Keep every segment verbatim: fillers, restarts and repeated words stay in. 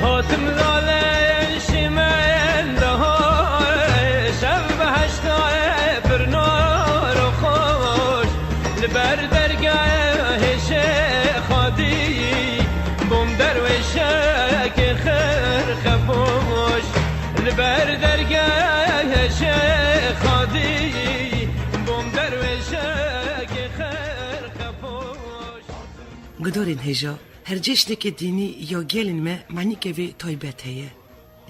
Hatim lale şimen de hoş, ev behşta pir nor û xweş. Li ber dergehê Şêx Xadî bûm derwêşekê xirxepoş. Li ber dergehê Şêx Xadî bûm derwêşekê xirxepoş. Gudarên hêja, her cejneke dînî ya gelên me manîkevê taybet heye.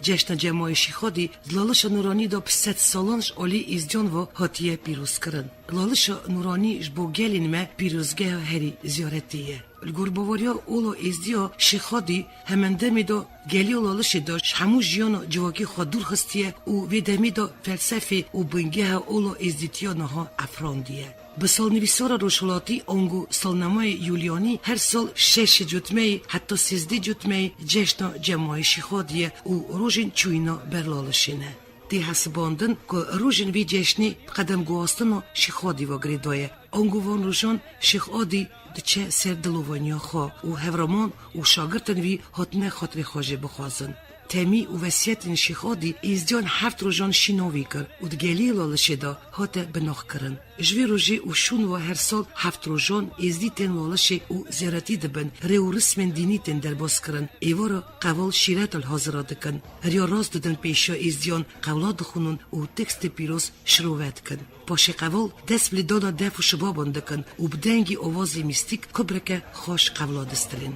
Cejna Cemayê Şîxadî di Lalişa Nûranî de bi sed salan ji alî Êzdiyan ve hatiye pîrozkirin. Lalişa Nûranî ji bo gelên me pîrozgeha herî ziyaretê ye. Li gor baweriya ola Êzdiya Şîxadî, hemen demê de geliya Lalişê de ji hemû jiyana civakî xwe dûr xistiye û vê demê de felsefê û bingeha ola êzdîtiya niha efrandiye. Bi salnivîsara rojhilatî ango salnemayê Yûlyanî her sal şeşê cotmeyê heta sêzdê cotmeyê cejna Cemayê Şîxadî ye û rojên çûyîna ber Lalişê ne. Tê hesibandin ku rojên vê cejnê bi qedem guhastina Şîxadî ve girêdayê. Ango van rojan Şêx Adî diçe ser dilovaniya xwe û hevraman û şagirtên wî hatine xatirê xwe jê bixwazin. Temî û wesiyetên Şêx Adî Êzdiyan heft rojan şîna wî kir û di geliyê Lalişê de hate binaxkirin. Ji vê rojê û şûn ve her sal heft rojan Êzdî tên Lalişê û ziyaretî dibin, rê û rismên dînî tên derbazkirin. Êvara qeval şîret li hazira dikin. Riya rast didin pêşiya Êzdiyan, qewla dixwînin û tekstê pîroz şirove dikin. Paşê qeval dest bi lêdana def û şibaban dikin û bi dengî awazê mîstîk kubreke xweş qevla distilên.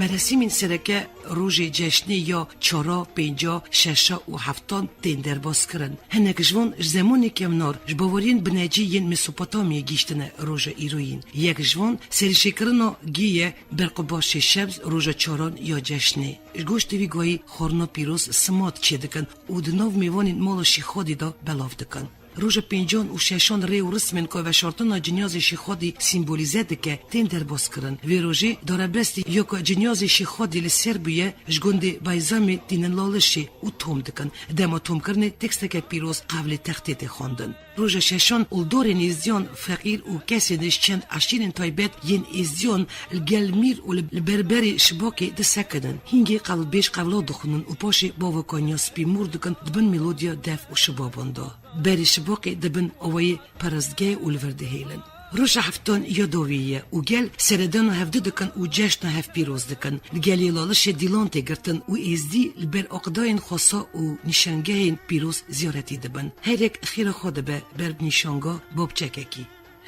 Meresîmên sereke rojê cejnê ya çara, pênca, şeşa û heftan tên derbazkirin. Hinek ji van ji zemanê kevnar ji baweriyên binecî yên Mesopotamyê gihîştine roja îroyîn. Yek ji van serîşêkirina gê ye, berquba şêşems roja çaran ya cejnê. Ji goştê vî gayî xwarina pîroz simat çêdikin û di nav mêvanên mala Şîxadî de belav dikin. Roja pêncan û şeşan rê û rismên ku veşartina cinyazê Şîxadî sîmbolîze dike, tên derbazkirin. Vê rojê darebestê ya ku cinyazê Şîxadî li ser bûye, ji gundê Bayzamê tînin Lalişê û tom dikin. Dema tomkirinê teksteke pîroz qevlê textê tê xwendin. Roja şeşan oldarên Êzdiyan, feqîr û kesên ji çend eşîrên taybet yên Êzdiyan li gel mîr û li, li berberê şibakê disekinin. Hîngê qewlbêj qewla dixwînin û paşê bavakaniya spî mor dikin di bin melodiya def û şibaban de. Berê şibakê dibin awayê perestgehê û li vir dihêlin. Roja heftan ya dawî ye û gel seredana hevdu dikin û cejna hev pîroz dikin. Li gelê Lalişê dîlan tê girtin û Êzdî li ber aqidayên xwesa û nîşangehên pîroz ziyaretî dibin. Her yek xêra xwe dibe ber bi nîşanga babçekekî.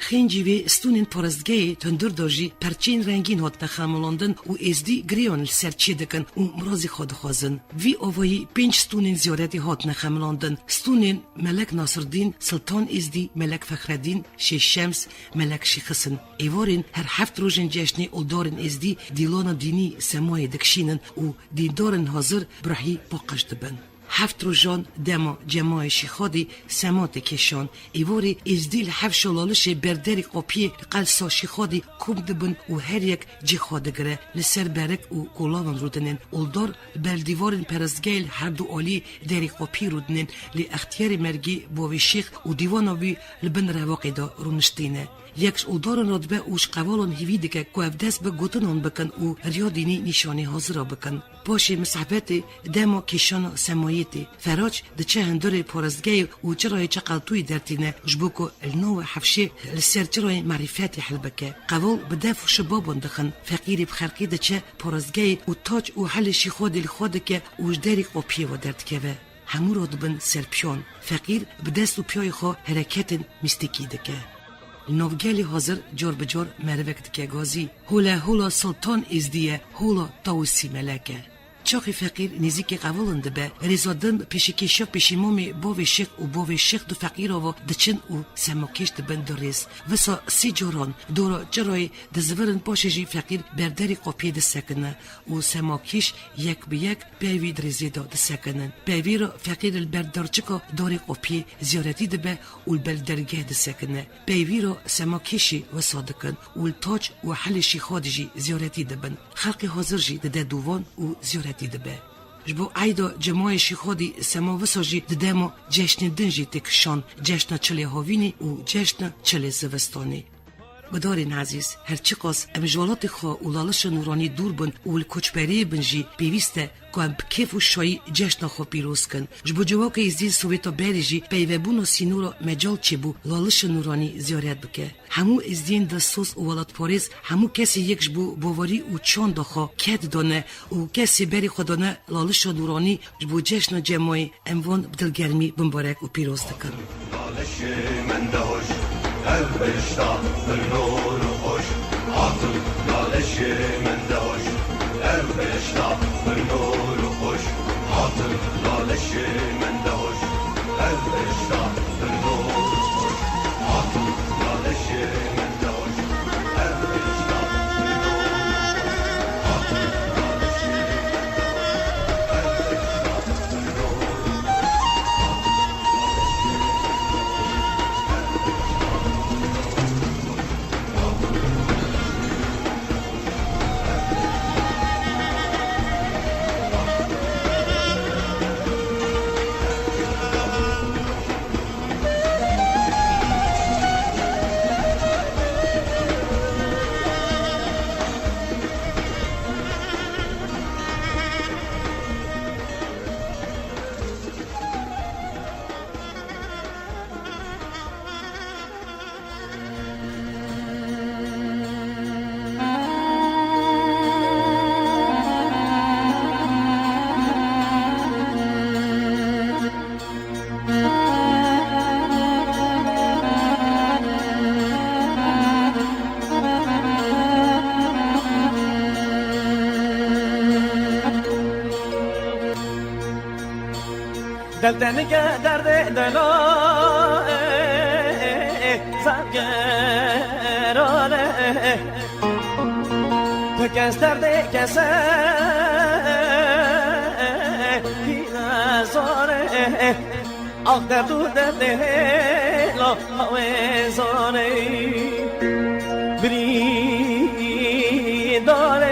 Xêncî vê stûnên parestgehê di hundir de jî perçeyên rengîn hatine xemilandin û Êzdî girêyan li ser çêdikin û mirazê xwe dixwazin. Vî avayî pênc stûnên ziyaretê hatine xemilandin. Stûnên Melek Nasirdîn, Siltan Êzdî, Melek Fexredîn, Şêş Şems, Melek Şîxis in. Êvarên her heft rojên cejnê oldarên Êzdî dîlana dînî semayê dikişînin û dîndarên hazir bi ruhî paqij dibin. Heft rojan dema Cemayê Şîxadî sema tê kêşan. Êvarê Êzdî li hevşa Lalişê ber derê qapiyê li qelsa Şîxadî kom dibin û her yek cî xwe digire. Li ser berik û kolavan rûdinên. Oldar li ber dîvarên perestgehê li her du alî derê qapiyê rûdinên, lê extiyarê mergî bavê şêx û dîwana wî li bin revaqê de rûniştî ne. Yek ji oldaran re dibe û ji qevalan hêvî dike ku ev dest bi gotinan bikin û riya dînî nîşanî hazira bikin. Paşê misehbetê dema kêşana semayê tê. Feraç diçe hundirê parestgehê û çirayê çeqeltûyê dertîne ji bo ku li nav hevşê li ser çirayê merîfetê hilbike. Qeval bi def û şibaban dixin, feqîrê bi xerqî diçe parestgehê û taç û helê Şîxadî li xwe dike û ji derê qapiyê ve derdikeve. Hemû radibin ser piyan. Feqîr bi dest û piyayê xwe hereketên mîstîkî dike. Li nav gelê hazir cor bi cor merivek dike gazî. Hole hola Sultan Êzdî ye, hola Tawusî Melek e. Çaxê feqîr nêzîkî qevilin dibe, rêza din pêşî kêşev pêşî mamê bavê şêx û bavê şêx du feqîra ve diçin û semakêş dibin du rêz. Visa sê caran dora çirayê dizivirin, paşê jî feqîr ber derê qapiyê disekine û semakêş yek bi yek peyvî di rêzê de disekinin. Peyvî re feqîr li ber derçika darê qapiyê ziyaretî dibe û li ber dergeh disekine. Peyvî re semakêşî wisa dikin û li taç û helê Şîxadî jî ziyaretî dibin. Xelkê hazir jî dide dûvan û ziyaretî dibe. Ji bo eyda cemayê Şîxadî sema visa jî di dema ceşnên din jî tê kişand, ceşna çilê havînî û ceşna çilê zivistanê. Gudarên ezîz, her çiqas em ji welatê xwe û Lalişa Nûranî dûr bin û li koçberiyê bin jî, pêwîst e ku em bi kêf û şayî ceşna xwe pîroz kin. Ji bo civaka Êzdiyên Sowêta berê jî peyvebûna sînora mecal çêbû Lalişa Nûranî ziyaret bike. Hemû Êzdiyên dilsoz û welatparêz, hemû kesê yek ji bo bawerî û çanda xwe ked dane û kesê berê xwe dane Lalişa Nûranî ji bo ceşna cemayê Em van bi dilgermî bimbarek û pîroz dikin. Lalişê min de hoş, ev hişta pir nor û xweş. Hatin lalişê min de hoş, ev hişta pir nor û xweş. Hatin lalişê min de hoş, ev hişta pir nor û xweş. Hatin lalişê min de hoş, ev hişta pir nor û xweş. Hatin lalişê min de hoş. Del tenike derdê dela, e, e, e, zergerale. Tu kes derdê kese, e, e, e, hîne zor e. Ax derd û derdê hêla wê zor e. Birîndar e,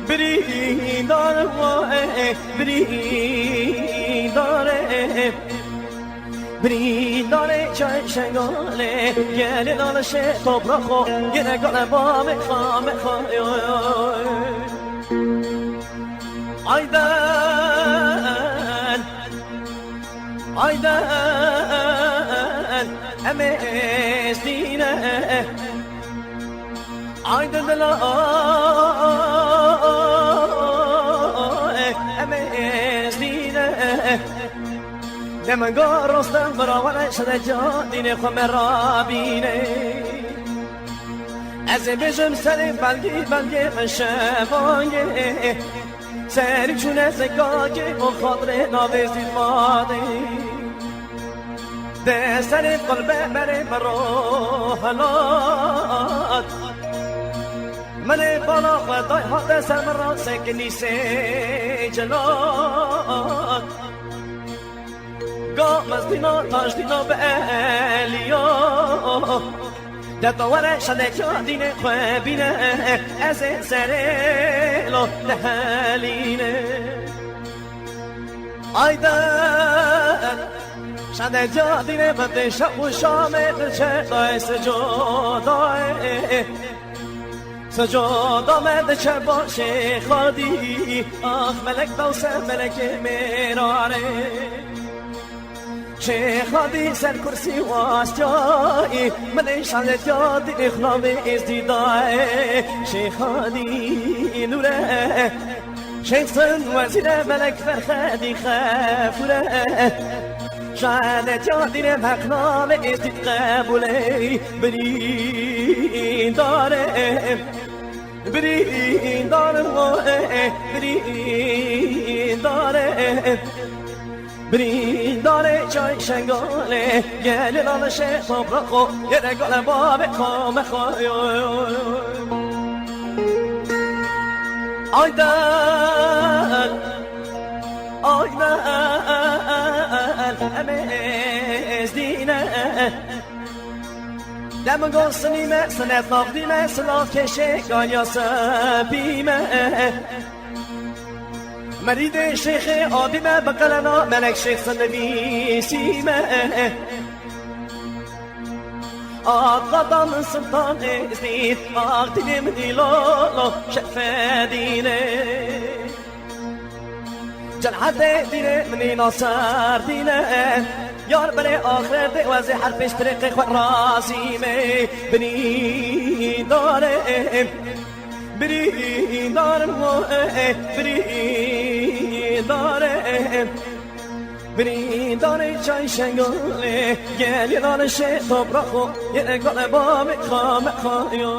birîndar e. Birîndarê, birîndarê çay şengalê, gelê Lalişê topraxo, yine gale bavê xame xayoy. Ayden, Ayden, em êzdî ne. Ay dildila, em êzdî ne. Demenga rostem bira were şedeca dînê xwe me rabîne. Ez ê bêjim serê belgî belgê min şevangê. Serî çûne zekakê û xatirê navê zîdmadê. De serê qulbe berê min ro helat. Min ê bala xwe day hate ser min ra sekinî sê celat. Ga mezdîna tajdîna bi eliya. De to were şedekiya dînê xwe bîne, ez ê serê lo dehelîne. Ayden, şedekiya dînê bi tê şev û şamê diçe dayê sicodayê. Sicada me diçe başê xadî, ax melek dawse melekê mêranê. Şêxadî ser kursî wastiyayî, min ê şaletiya dînê xlavê êzdî dayê. Şêxadî nûre, şêxsin wezîre melek ferxedî xefûre. Şehadetiya dînê Heq navê êzdî qebûlê. Birîndarê, birîndarê, birîndarê. Birîndarê çay Şengalê, gelê Lalişê topraxo, yê regale bavê xame xayo. Ayden, ayden, em êzdî ne. Dem go sinî me, sinet navdî me, silav keşê ganya sepî me. Merîdê şêxê adî me, bi qelena melek şêx sinivîsî me. Aqada min Sultan Êzdî, aqdînê min îlolo şerfedînê. Celhedê dînê min îna serdîne. Yar berê axretê wezê her pêş tirêqê xwe razî me. Birîndarê, birîndarê, birîndarê. Birîndarê çay Şengalê, gelê Lalişê topraxo, yê regale bavê xame xayo.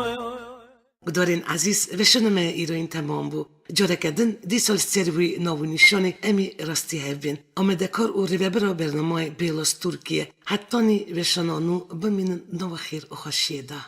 Gudarên ezîz, veşana me îroyîn temam bû. Careke din dîsa li ser wî nav û nîşanê em ê rastî hev bên. Amadekar û rêvebira bernamayê Bêlas Tirkiye. Hetanî veşana nû bimînin nava xêr û xweşiyê de.